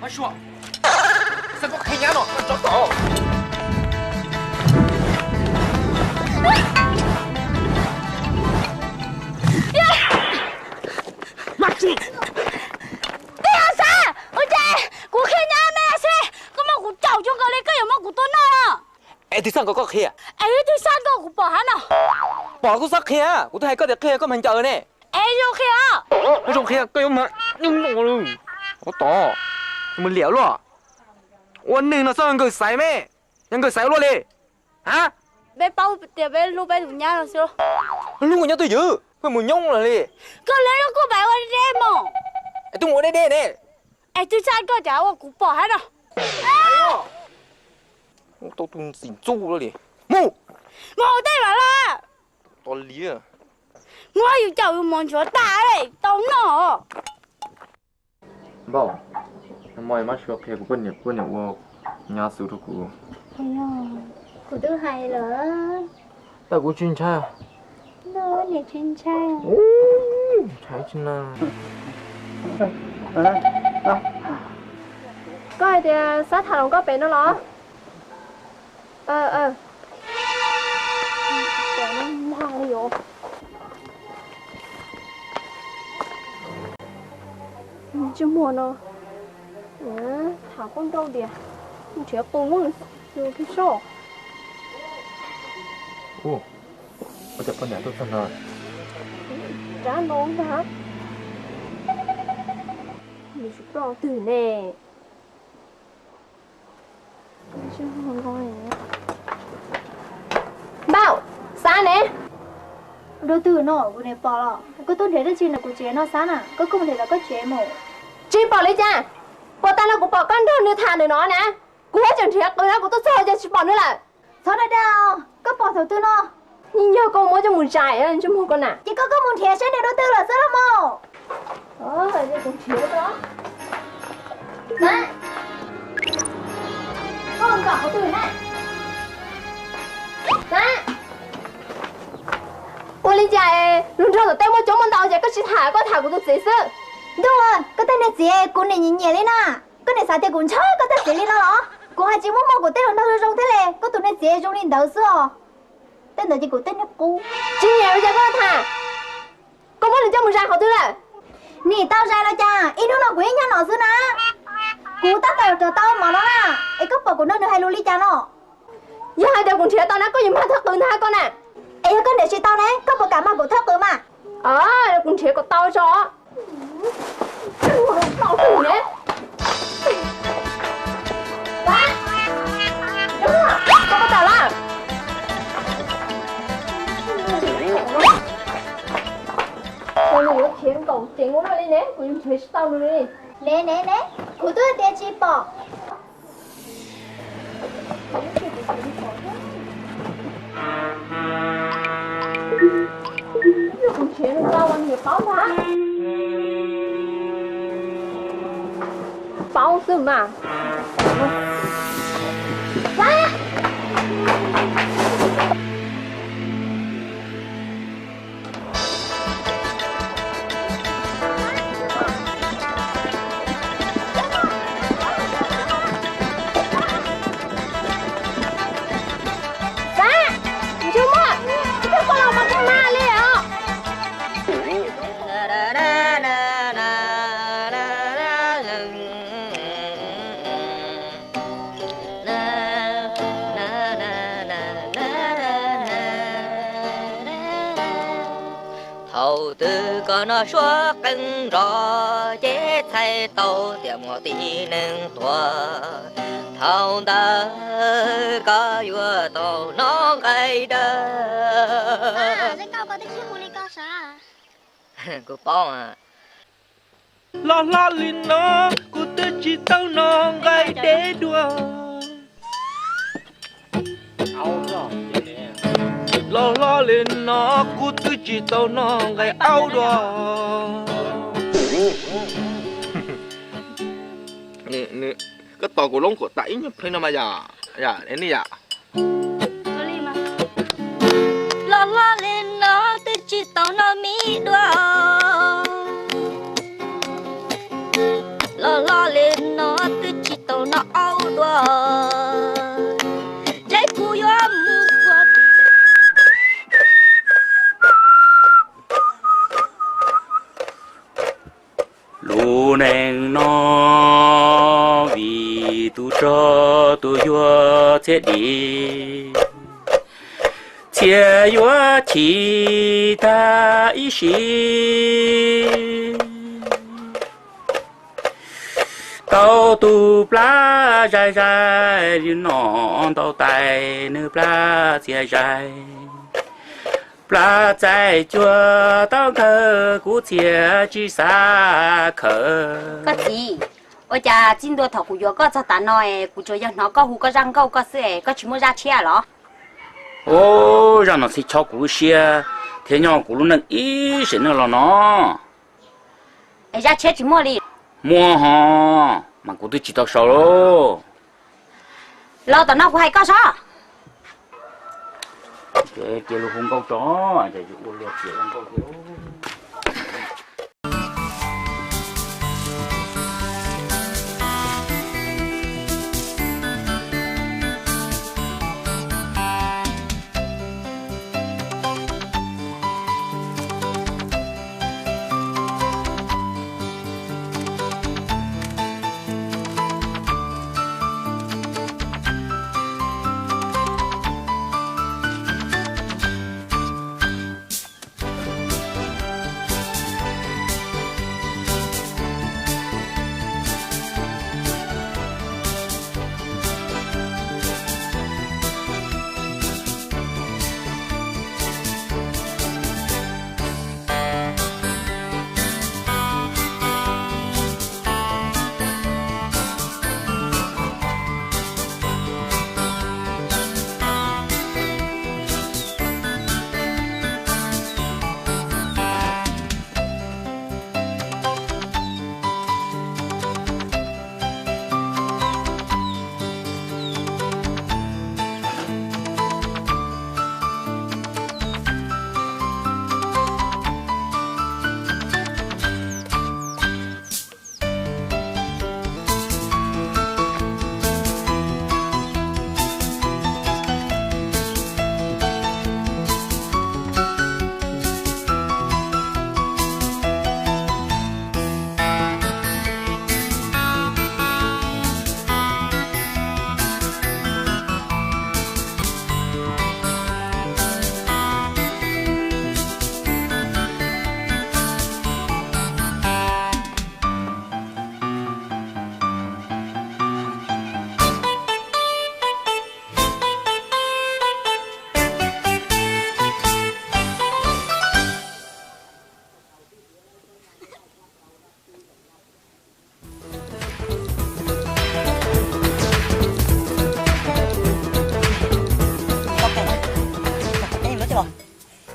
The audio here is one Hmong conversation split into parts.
Mab Suav, xav koj qhia nyab no, koj tso tom. Mab Suav, koj yog xav ua cas kuv qhia nyab me xwb, koj muab kuv caum zoo nkaus li koj yuav muab kuv tua noj no. Es twg xav kom koj qhia? Es twg xav kom kuv pom hab no? Pom kuj xav qhia, kuv twb hais koj tias qhia koj mas ncaws ne. Es zoo qhia. Koj zoo qhia koj yuav mag nyuj no lawm. Ov tom, mus liam luaj. Ua neeg no xav nkaws xaiv me, yog nkaws xaiv ua luaj li. Ha? Peb paub tias peb hlub peb tus nyab no xwb. Hlub kuv nyab twj ywm, pheej mus nyoob lawm li. Koj lawv kuj pab ua deb deb mog. Es twb mus ua deb deb ne. Es twb txhaj koj cas ua kuv pom hab no. Tau tus ntxim ntxub li. Mus. Mus tej mam los. Tos liv. Muab yus caum yus mos ntsuav tas tau noj. Npauj, nag hmo Mab Suav qhia kuv poj niam, poj niam ua nyab xwb rau kuv. Kuv twb hais lawm. Tab kuv tsis ntshai. Niam tsis ntshai. Ntshai tsis na. Koj hais tias xav tham hluas nkauj pem no los? Ntsej muag no, tham koj nrauj dias, nrhiav qw muab nws xwb soj. Ua cas poj niam tuaj txog no? Rab no ntag. Nws tsis ploj twg ne. Npauj, Xab ne? Dua twg no kuv niam pom los? Koj tuaj nrhiav dab tsi ntawm kuv tsev no Xab na? Koj kuj mus nrhiav tom koj tsev mus. Tsis pom li cas. Puas tas no kuv pom koj nrog nws tham ntawm no na. Kuv yuav tseem nrhiav qw no kuv tuaj txog ces tsis pom nws lawm. Txhob dag dag, koj pom thaum twg no? Yeej yog koj muab coj mus zais ntsej muag koj na. Ces koj kuj mus nrhiav saib nws dua twg lawm xwb los mas. Koj nrhiav tau. Koj nrhiav qhov twg na? Ua li cas luag nrog tom tej muaj coob muaj ntau ces koj tsis tham, koj tham kuv tus txiv xwb? Ntuj, koj tej niag txiv kuv niam nyiam nyiam li na. Koj niam xav tias kuv ntshaw koj tej txiv li no los? Kuv hais tsis muaj muaj kuv tej hluas nraug zoo zoo thiab li, koj tus niag txiv zoo li ntawd xwb os. Tej ntawd ces kuv tej niag qub. Tsis nyiam li cas koj tham. Koj muab nws coj mus zais qhov twg lawm? Nim tau zais los cas, ib hnub no kuv yeej nyob no xwb na. Kuv tab tom rov tau mov no na, es koj pom kuv nrog nws hais lus li cas no? Yog hais tias kuv nrhiav tau na koj yuav mag thawj qws ntag koj na. Es yog koj nrhiav tsis tau ne, koj puas kam mag kuv thawj qws mas? Kuv nrhiav kom tau tso. Nws yuav khiav nkaum ceev ua luaj li ne, kuv yuav nrhiav tsis tau nws li. Ne ne ne, kuv twb tias tsis pom. Kuv nrhiav nws tau los nws yuav paub ntag. Paub xwb mas. Xab, ntsej muag, koj los mas koj mag li os. Thaum twg koj noj suab qeej nroj ces txhais tau tias muaj tib neeg tuag. Thaum ntawd koj yuav tau noj nqaij dawb. Kuv paub. Los hlob li no kuv twb tsis tau noj nqaij deb dua. Los hlob li no kuv twb tsis tau noj nqaij aub dua. Koj tos kuv loob kom tas ib nyuag pliag no mas yom, yom, nej yom. Los hlob li no twb tsis tau noj mis dua. Los hlob li no Neeg no vim tus rog tus yuag txhiaj dim, txhiaj yuav chim tag ib sim. Tau tus plab zais zais, noj ntau tais nws plab txhiaj zais. Plab txais cuag tau kawg, kuv txhiaj tsis xav khawm. Koj txiv, ua cas txij ntua thaum kuv yuav koj txog tav no es kuv tsuas yog hnov koj hu koj zaj nkauj koj xwb es koj tsis muaj zaj tshiab los? Ub, zaj no txhij chob kuv lub siab thiab nyob kuv lub neej ib sim neej los no. Es zaj tshiab tsis muaj li? Muaj ho, mas kuv twb tsis tau sau lauj. Los tom no kuv hais koj sob. Cia li hu nkauj tso, ces ua luag tias ua nkauj tiag.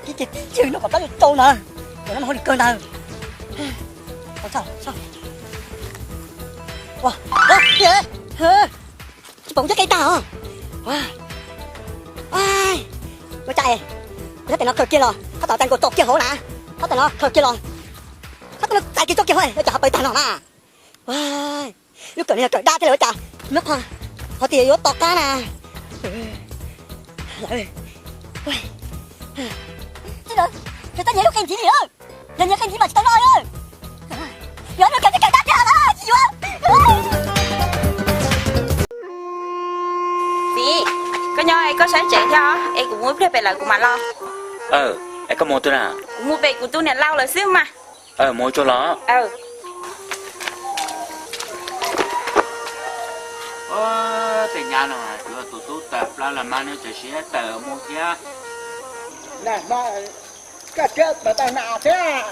Kib kiag tib chaws no kom plab yuav tsau ntawd, cov no mas hauj lwm kawg ntawd. Tsis pom kuv coj ke tag os. Ua cas kuv nyob tim no khaws kiag los, qhov tom txais nkaus tso kiag hauv na, qhov tom no khaws kiag los, qhov tom no txais kiag tso kiag hauv, ua cas ho pawv tag no na. Lub kawm no yog kawm dab thiab los ua cas, nyob qhov, qhov tias yuav to qab na. Tsis, khaws tau nyias lub qe ntxiv li, yog nyias qe ntxiv mas tsis tau loj li. Yuav nws kawm tsis kawm dab thiab los tsis yuav. Txiv, koj nyob es koj saib tsev thiab es kuv mus ib pliag pem lawm kuv mam los. Es koj mus twg na? Kuv mus pem kuv tus niam laus lawm xwb mas. Mus tsuag los. Tej nyab no yuav tus tub tawm plaub los mas nws tseem siab tawm mus thiab. Koj siab tawm tau nas thiab.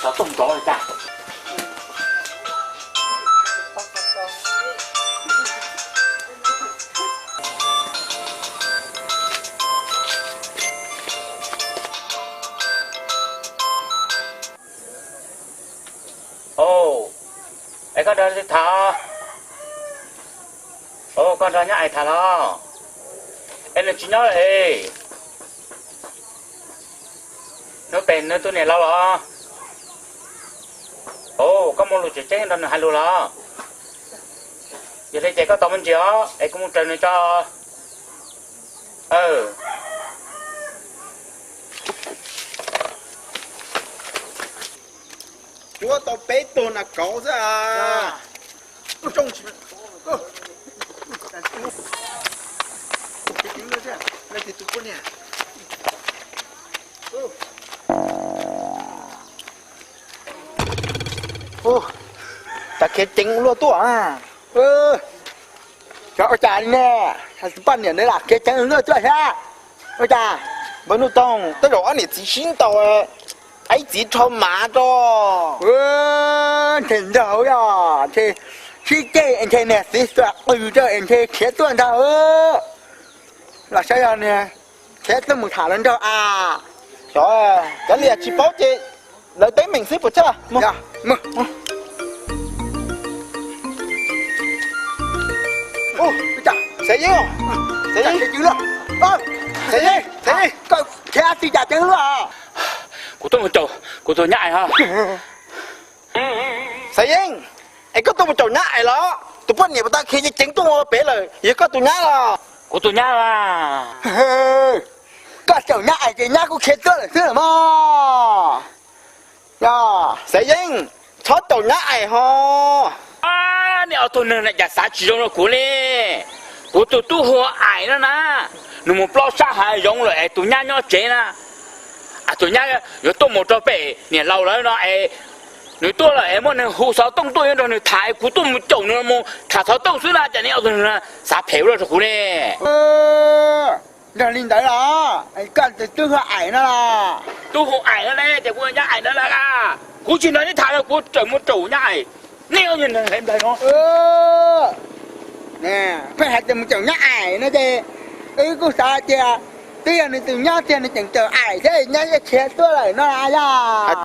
Xov tooj nrov li cas? Au, es koj nrog tham? Au, koj nrog nyab ais tham los? Es nws tsis nyob lawm es? Nws pem nws tus niam laus los? Au, koj muaj lus tseem ceeb nrog nws hais lus los? Yog li ces koj tos mus ntsis os, es kuv mus raws nws tso. Cuab tau peb tug nas kauv xwb. Ua, cas khiav ceev luaj tuaj. Xyov ua cas li ne, tus poj niam ntawd lam khiav ceev luaj tuaj thiab. Ua cas npawg Nuj Toog, tej zaum ob niam txiv sib ntaus, ib txiv rho mav tso. Ntshe ntag yog ntshe sib ceg es ntshe niag txiv xuas qws rau es ntshe khiav tuaj ntag. Los saib yog niag khiav tuaj mus tham lawv nraug a. Xyov, cov liam tsis paub ces lawv teeb meem xwb puas tsawg. Xeem Yeeb, Xeem Yeeb, Xeem Yeeb, Xeem Yeeb, koj khiav txij cas ceev luaj? Kuv tuaj mus caum kuv tus nyab ais ho. Xeem Yeeb, es koj tuaj mus caum nyab ais los? Tus poj niam puas tau khiav ceev tuaj mus pem lawm, yog koj tus nyab los? Kuv tus nyab a. Koj caum nyab ais ces nyab kuj khiav tuaj lawm xwb los mas. Xeem Yeeb, txhob caum nyab ais ho. Nej ob tug neeg na cas xav tsis zoo rau kuv li. Kuv tus tub hu ua Ais no na, nws mus plob sab hav zoov lawm es tus nyab nyob tsev na. Tus nyab yuav tuaj mus rau pem niam laus lawv no es nws tuaj lawm es muaj neeg hu xov tooj tuaj nrog nws tham es kuv tuaj mus caum nws mus tham xov tooj xwb na, cas nej ob tug neeg xav phem ua luaj rau kuv ne. Yog li ntawd los koj tus tub hu Ais no los? Tub hu Ais no ne, ces kuv nyab Ais no na. Kuv tsis nrog neb tham, kuv tseem mus caum nyab Ais. Nej ob tug neeg nplai no. Pheej hais tias mus caum nyab Ais no ces wb kuj xav tias twb yog nws tus nyab tiag nws tseem caum Ais thiab nyab yeej khiav tuaj lawm no yog.